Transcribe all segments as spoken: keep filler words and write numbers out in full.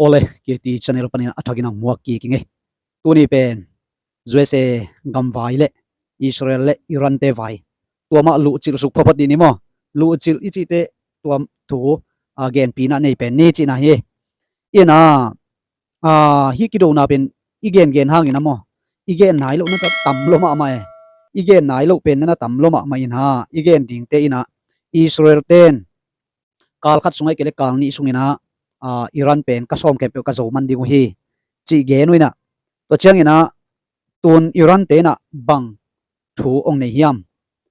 Awle, K T channel panin a thakin a muak kik ing ei. Tuni pen U S A gamvai le Israel le Iran te vai, tua mah luhcilh suk phaphat dih ni maw? Luhcilh i cihte tua thu a genpina nei pen ni cihna hi. Ina a hih kidona pen i gengen hangin a maw, i gen nai loh na tam lo mahmah e. I gen nai loh pen na tam lo mahmah in ha, i gen dingte ina Israel ten kal khat sung ahih kei le kal nih sungin ah Iran pen ka sawm khempeuh ka zo man ding uh hi, cih gen uh inah. Tua ciangin ah tun Iran te inah bang thu ong nei hiam?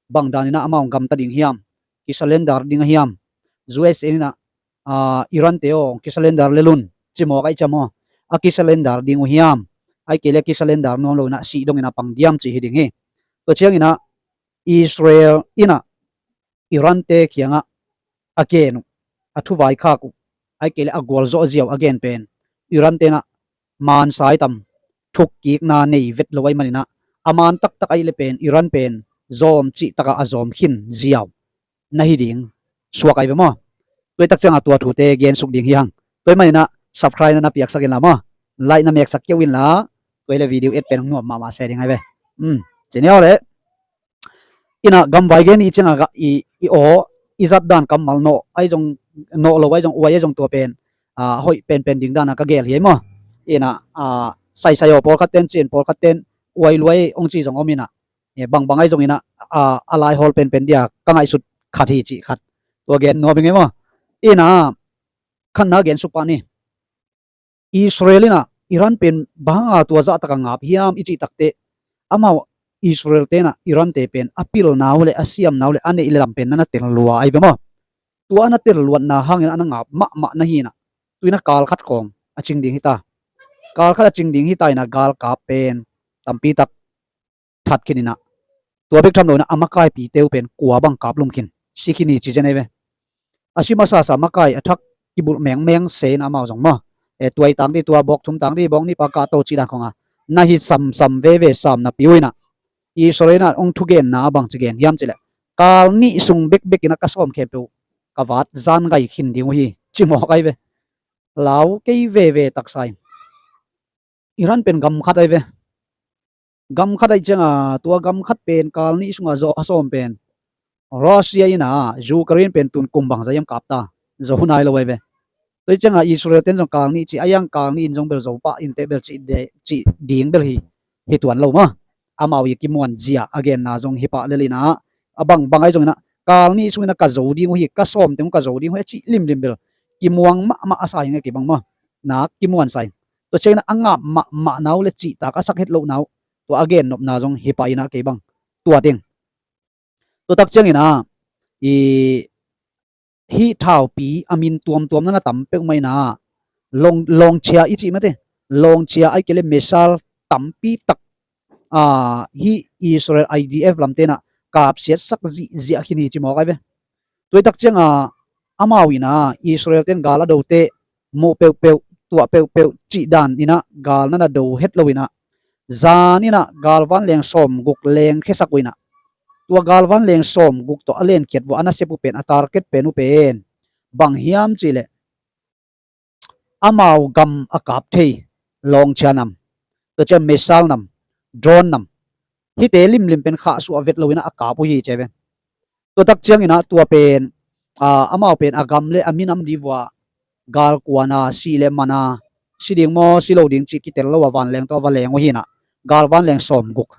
Bang danin ah amau ong gamta ding hiam? Kisurrender ding a hiam? U S A inah Iran te aw ong kisurrender lel un, ci mawk ahih ciang maw, a kisurrender ding uh hiam? Ahih kei le kisurrender nuam lo inah sih dongin ah pang diam cih hi ding hi. Tua ciangin ah Israel inah Iran te kiangah a gen uh, a thuvaikhak uh, ahih kei le a gualzawh ziau a gen pen Iran te inah maan sa tam, thukkikna nei vet lo ahih manin ah a maan taktak ahih le pen Iran pen zawm cih takah a zawm khin ziau na hi ding suak ahi ve maw? Tua i tak ciangah tua thute gen suk ding hi hang. Tua ahih manin ah subscribe na na piaksak inla maw, like na meksak keuh inla, tua ahih le video et pen hong nuam mahmah se ding ahi ve. Ci ni aw le. Inah gamvai gen i ciangah i aw, i zat dan kammal nawh ahi zong, nawh lo ahi zong, uai ahi zong tua pen a hoih penpen ding dana ka gel hi ei maw? Inah saisai aw, pawlkhat ten cin, pawlkhat ten uai luai ong ci zong om inah, bangbang ahi zong inah a laihawl penpen dia ka ngaihsut khat hi cih khat tua gen nuam ing ei maw? Inah khatna gen suk pah ni. Israel inah Iran pen bang hanga tua zahtak a ngap hiam i cih takteh, amau Israel te inah Iran te pen a pilna uh le a siamna uh le a neih le lam pen na na tel lua ahi ve maw? Tua a na tel luatna hangin a na ngap mahmah na hi inah, tu inah kal khat khawng a cing ding hi ta. Kal khat a cing ding hi ta inah galkap pen tampi tak that khin inah, tua bek tham lo inah a makaipite uh pen kua bang kap lum khin, si khin hi ci zen ei ve. A si masasa makai a thak kibulh mengmeng se inah amau zong maw, e tuai tang dih, tua bawk thum tang dih, bawk nih pa kahto cih dan khawng a na hi samsam veve sam napi uh inah Israel inah ong thugenna a bang ci gen hiam cih leh, kal nih sung bekbek inah ka sawm khempeuh ka vat zan ngai khin ding uh hi, ci mawk ahi ve. Lau kei veve taksa in. Iran pen gam khat ahi ve. Gam khat ahih ciangah tua gam khat pen kal nih sungah zawh a sawm pen Russia inah Ukraine pen tun kum bangzah hiam kap ta, zo nai lo ahi ve. Tua ahih ciangah Israel ten zong kal nih cih a, iang kal nih in zong bel zo pah inteh bel cih ding bel hi, hi tuan lo maw? Amau i kimuan zia a genna zong hi pah lel inah, a bangbang ahi zong inah kal nih sung inah ka zo ding uh hi, ka sawm teng uh ka zo ding uh hi a cih limlim bel kimuang mahmah a sa hi nge kei bang maw? Na kimuan sa hi. Tua ciangin ah a ngap mahmahna uh le cihtak a sak het lohna uh, tua a gennopna zong hi pah inah kei bang tua ding. Tua tak ciangin ah hih thaupi a min tuamtuam na na tam peuhmah inah lawngchia i cih mate, lawngchia ahih kei le missile tampi tak hih Israel I D F lamte inah kapsiatsak zihziah khin hi ci mawk ahi ve. Tua i tak ciangah amau inah Israel ten gal a dote muh peuhpeuh, tuah peuhpeuh cih dan inah gal na na do het lo inah, zan inah galvan leng sawmguk lengkhiasak uh inah, tua galvan leng sawmguk tawh a lenkhiat vua a nasep uh pen, a target pen uh pen bang hiam cih leh amau gam a kap thei lawngchia nam, tua ciang missile nam, drone nam, hihte limlim pen khahsuah vet lo inah a kap uh hi ci ve. Tua tak ciangin ah tua pen amau pen a gam le a minam dih vua galkuan a, sih le man a, si ding maw si lo ding cih kitel lo a vanleng tawh a va leng uh hi inah, galvan leng sawmguk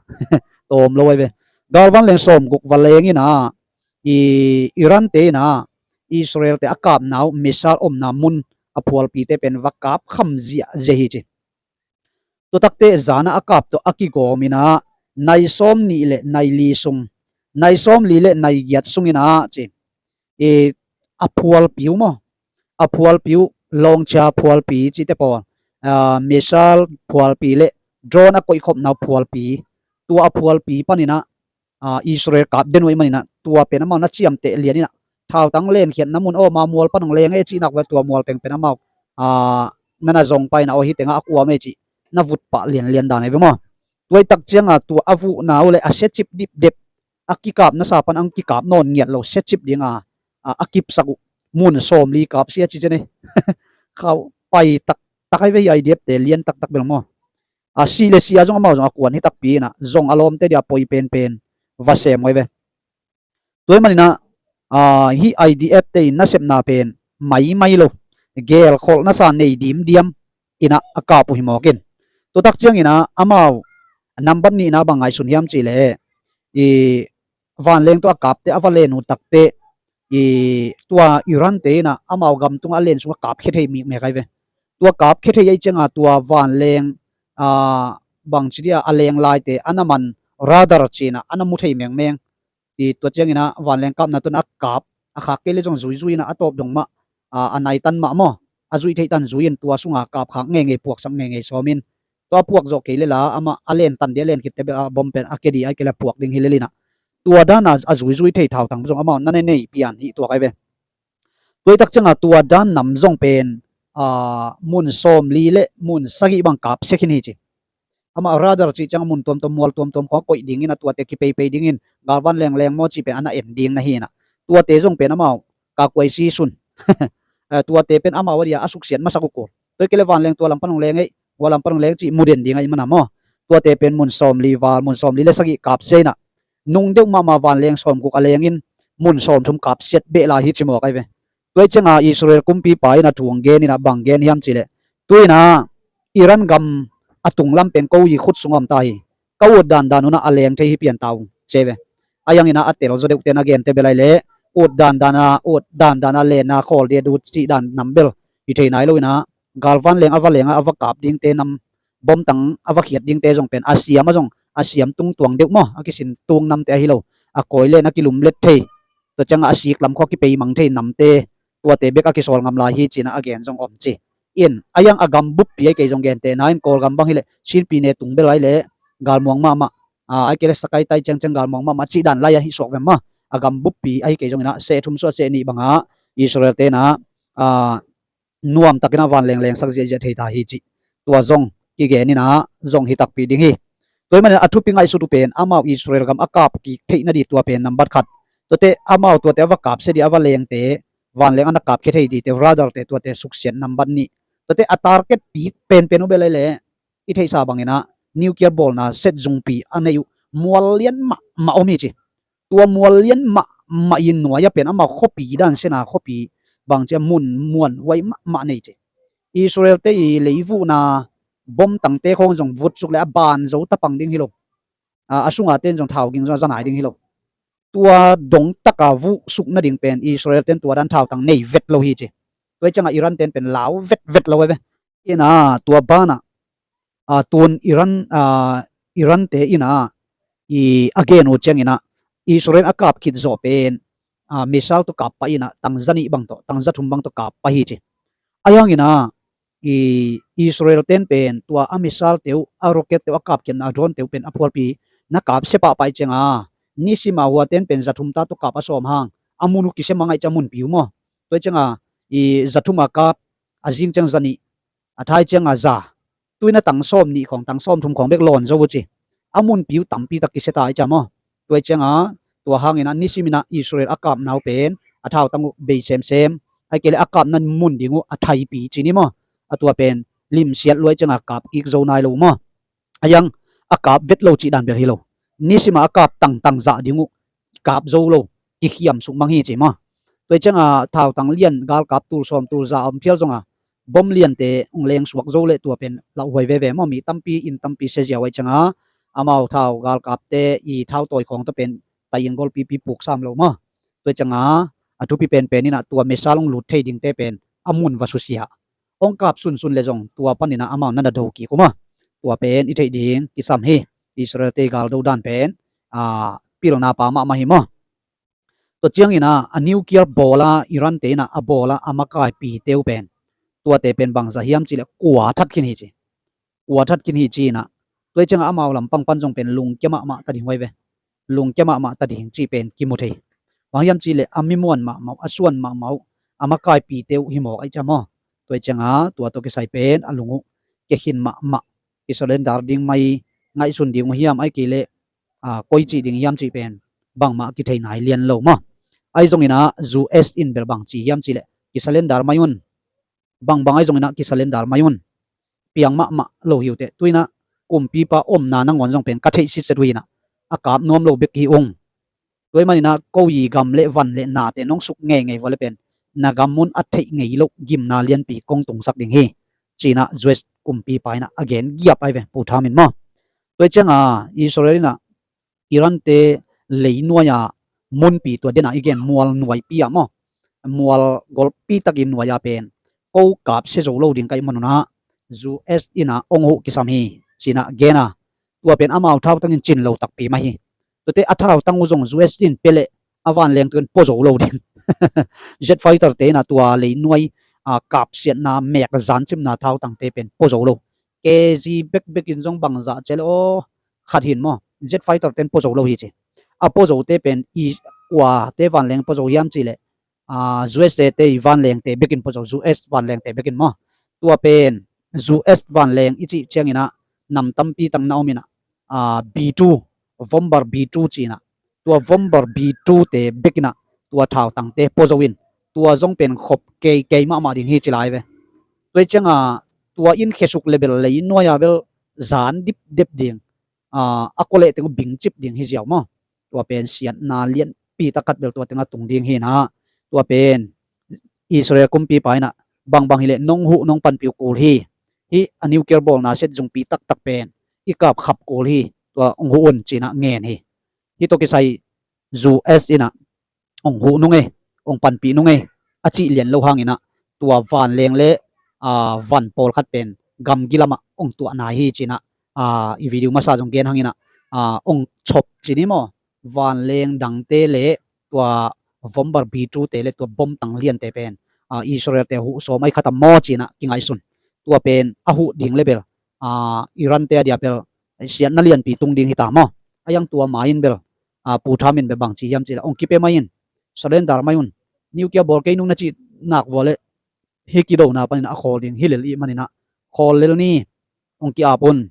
tawm lo ahi ve. Galvan leng sawmguk va leng inah Iran te inah Israel te a kapna uh missile omna mun a phualpite pen va kap kham ziahziah hi ci. Tua takteh zan ah a kap tawh a kigawm inah nai sawm nih le nai li sung, nai sawm li le nai giat sung inah ci, a phualpi uh maw, a phualpi uh, lawngchia phualpi cihte pawl, missile phualpi le drone a koihkhopna uh phualpi, tua a phualpi pan inah Israel kap den uh ahih man inah tua pen amau na ciamteh lian inah, thautang lenkhiatna mun aw, ma mual pan hong leng e cih nak ve, tua mual teng pen amau na na zong pah inah aw, hih tengah a kuam e cih na vut pah lianlian dan ahi ve maw? Tua i tak ciangah tua a vuhna uh le a siacip dipdep, a kikap nasa pan ang kikap nawn ngiat lo siacip dinga a kipsak uh mun sawm li kap sia ci cian e. Khau pai tak taktak ai ve hi, I D F te lian taktak bel maw. A, sih le sih a zong amau zong a kuan hi takpi inah, zong a lawmte dia poi penpen va sem ai ve. Tua hi maninah, a, hih I D F te in nasepna pen maimai lo, gelkholh nasa nei dimdiam inah a kap uh hi mawk in. Tuatak cianginah amau nambat nihna bang ngaihsun hiam cihleh, i vanleng tawh a kapte a va len uh takte, i tua Iran te inah amau gam tungah a len sungah kapkhia thei mikmek ai ve. Tua kapkhia thei ai cianga tua vanleng, a, bangci dia a leng laite a na man radar cinah a na mu thei mengmeng. I tua cianginah vanleng kapna tun a kap, a khak kei le zong zuizui inah a tawp dong mah, a, a naitan mah maw, a zuih theih tan zui in tua sunga kapkhak ngeingei, puaksak ngeingei sawmin. Tua puak zawh kei le la amah a len tan dia len khitte bek a bom pen a kedi ai kei le puak ding hi lelinah. Tua dana a zuizui thei thautang zong amau na nei nei pian hi tuak ai ve. Tuaitak cianga tua dan nam zong pen, a, mun sawmli le mun sagih bang kapsia khin hi ci. Amah radar cih ciang a mun tuamtuam, mual tuamtuam khong a koih dingin a tuate kipeipei dingin galvan lengleng maw cih pen a na en ding na hi inah. Tuate zong pen amau kakuai si sun. Eh, tuate pen amau a dia a suksiat masak uh kul. Tua kei le vanleng tua lam pan hong leng ei, hua lam pan hong leng cih mu den ding ahi mana maw. Tuate pen mun sawmli val, mun sawmli le sagih kapsia inah, nung deuh mahmah vanleng sawmguk a lengin mun sawmthum kapsiat beh lai hi ci mawk ai ve. Tua hi cianga Israel kumpipa in a thu hong gen inah bang gen hiam cihleh, tu inah Iran gam a tunglam pen ko i khut sung a om ta hi. Ka ut dandan unah a leng thei hi pian ta ung ci ai ve. A yanginah a tel zaw deuhte na gente bel ai leh ut dandan a, ut dandan a lenna khawl dia dut cih dan nam bel hi thei nai lo inah, galvan leng a va lenga a va kap dingte nam, bomtang a va khiat dingte zong pen a siam a zong a siam tungtuang deuh maw, a kisin tung namte ahi lo, a kawi len a kilumlet thei, tua cianga a sik lam khua kipeimang thei namte, tuate bek a kisawl ngam lai hi cinah a gen zong om ci. In a yang a gam buppi ai kei zong gentehna in Kawlgam bang hileh Sinpi ne tung bel ai leh galmuang mahmah, a, ai kei le Sakai tai ciangciang galmuang mahmah cih dan lai ahi suak vem maw. A gam buppi ahi kei zonginah seh thum suah seh nih bangah Israel tenah, a, nuamtakinah vanleng lengsak ziahziah thei ta hi cih tua zong kigen inah zong hi takpi ding hi. Tua hi maninah a thupi ngaihsut uh pen amau Israel gam a kapkik theih nadih tua pen nambat khat. Tuate amau tuate a va kapsia dih a va lengte, vanleng a na kapkhia thei dihte, radarte tuate suksiat nambat nih. Tuate a target pi penpen uh bel ai leh i theihsa banginah nuclear bawlna set zungpi a neih uh mual lian mahmah om hi ci. Tua mual lian mahmah i nuai-a pen amau khuapi dan sena khuapi bangcia mun muanhuai mahmah nei ci. Israel te i leivuhna bomtangte khawng zong vutsuk le a ban zo tapang ding hi lo. A, a sunga ten zong thau ging zong a za nai ding hi lo. Tua dongtaka vuhsuk nading pen Israel ten tua dan thautang nei vet lo hi ci. Tua hi cianga Iran ten pen lau vetvet lo ai ve. Ina tua banah, a, tun Iran, a, Iran te ina i a gen uh cianginah Israel a kap khit zawh pen, a, missile tawh kap pah inah tangza nih bang tawh, tangza thum bang tawh kap pah hi ci. A hianginah i Israel ten pen tua a missile teuh, a rocket teuh, a kapkhiatna a drone teuh pen a phualpi na kap sia pahpah i cianga nisima hua ten pen za thum ta tawh kap a sawm hang a mun uh kisia mang aih cia mun piu maw. Tua i cianga i za thum a kap, a zing ciang za nih, a thai cianga za, tuina tang sawm nih khawng, tang sawm thum khawng bek lawn zo uh ci. A mun piu tampi tak kisia ta i cia maw. Tua i cianga tua hangin a nisiminah Israel a kapnau pen a thautang uh bei semsem, ai kei le a kapna mun ding uh a thaipi ci ni maw. A tua pen limsiat luai cianga kap kik zo nai lo uh maw. A yang a kap vet lo cih dan bel hi lo. Nisima a kap tangtang zah ding uh kap zo lo, kikhiam suk mang hi ci maw. Tua i cianga thautang lian galkap tul sawm tul za a om phial zonga bom liante hong leng suak zo le tua pen lauhuai veve maw. Mi tampi inn tampi sia ziau ai cianga amau thau galkapte i thau tawi khawng ta pen tai in golpipi puk sam lo maw. Tua i cianga a thupi penpen inah tua missile hong lut thei dingte pen a mun va susia. Hong kap sunsun le zong tua paninah amau na na do kik uh maw. Tua pen i theih ding kisam hi. Israel te i galdo dan pen, a, pilna pa mahmah hi maw. Tua cianginah a nuclear bawla Iran te inah a bawla a makaipi teu pen tuate pen bangza hiam cihleh kua that khin hi ci. Kua that khin hi ci inah tua i ciangah amau lampang pan zong pen lungkia mahmah ta ding huai ve. Lungkia mahmah ta ding cih pen kimu thei. Bang hiam cihleh a mimuan mahmah uh, a suan mahmah uh, a makaipi teu hi mawk aih cia maw. Tua i ciangah tua tawh kisai pen a lung uh kia khin mahmah, kisurrender ding mai, ngaihsun ding uh hiam ai kei leh, a, koi cih ding hiam cih pen bangmah kithei nai lian lo maw. Ahi zonginah U S in bel bang ci hiam cihleh kisurrender mai un. Bangbang ahi zonginah kisurrender mai un. piang mahmah lo hi uh teh. Tu inah kumpipa omna nangawn zong pen ka theih sitset uh inah a kap nuam lo bek hi ung. Tua ahih maninah ko i gam le van le nate nong suk ngeingei vua le pen na gam mun a theih ngei loh gimna lianpi kong tungsak ding hi, ci-inah U S kumpipa inah a gen giap ai ve, Pu Trump in maw. Tua ciangah Israel inah Iran-te leinuai-a munpi tua denah i gen mual nuaipi ah maw, mual golpi tak i nuai-a pen ko kapsia zo lo ding ka hih manunah U S inah ong huh kisam hi, ci-inah gen a. Tua pen amau thautang in cin lo takpi mah hi. Tuate a thautang uh zong U S in pia leh a vanleng tungah pua zo lo ding. Jet fighter-te inah tua leinuai, a, kapsiatna mek zancipna thautangte pen pua zo lo. K G bekbek in zong bangzah ciah leh aw khat hi in maw, jet fighter-te in pua zo lo hi ci. A pua zote pen i kuate vanleng pua zo hiam cih leh, a, U S te i vanlengte bekin pua zo, U S vanlengte bekin maw. Tua pen U S vanleng i cih cianginah nam tampi tak na om inah, a, B two, Bomber B two ci-inah, tua Bomber B two-te bekinah tua thautangte pua zo in, tua zong pen khop keikei mahmah ding hi ci lai ve. Tua ciangah tua in khesuk le bel leinuai-a bel zan dipdep ding, a, a kua leh teng uh bingcip ding hi ziau maw. Tua pen siatna lianpi tak khat bel tua tengah tung ding hi inah, tua pen Israel kumpipa inah bangbang hileh nong huh nong panpih uh kul hi. Hih a nuclear bawlna set zungpi taktak pen i kapkhap kul hi. Tua ong huh un, ci-inah ngen hi. Hih tawh kisai U S inah ong huh nung ei, ong panpih nung ei a cih lian lo hanginah tua vanleng le, a, van pawlkhat pen gamgi lamah ong tuah nai hi, ci-inah, a, i video masa zong gen hanginah, a, ong chop ci ni maw, vanleng dangte le tua Bomber B two-te le tua bomtang liante pen, a, Israel-te huh sawm ai khatam maw, ci-inah kingaihsun. Tua pen a huh ding le bel, a, Iran-te a dia bel siatna lianpi tung ding hi ta maw. A iang tua ma-in bel, a, Pu Trump in bel bang ci hiam cih leh ong kipia mai in, surrender mai un. Nuclear bawl kei nung na cih nak vua leh hih kidona panin a khawl ding hi lel ih maninah khawl lel ni, ong ki-ap un.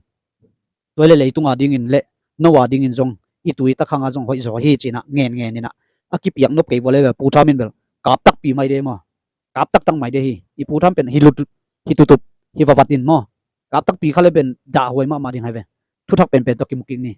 Tua leh leitung a dingin le no a dingin zong i tui takhang a zong hoih zaw hi, ci-inah ngenngen inah a kipiak nop kei vua le bel Pu Trump in bel kap takpi mai de maw. Kap taktak mai de hi. I Pu Trump pen hi lut, hi tutup, hi vavat in maw. Kap takpi kha le pen dahhuai mahmah ding hai ve. Thuthak penpen tawh kimu kik ni.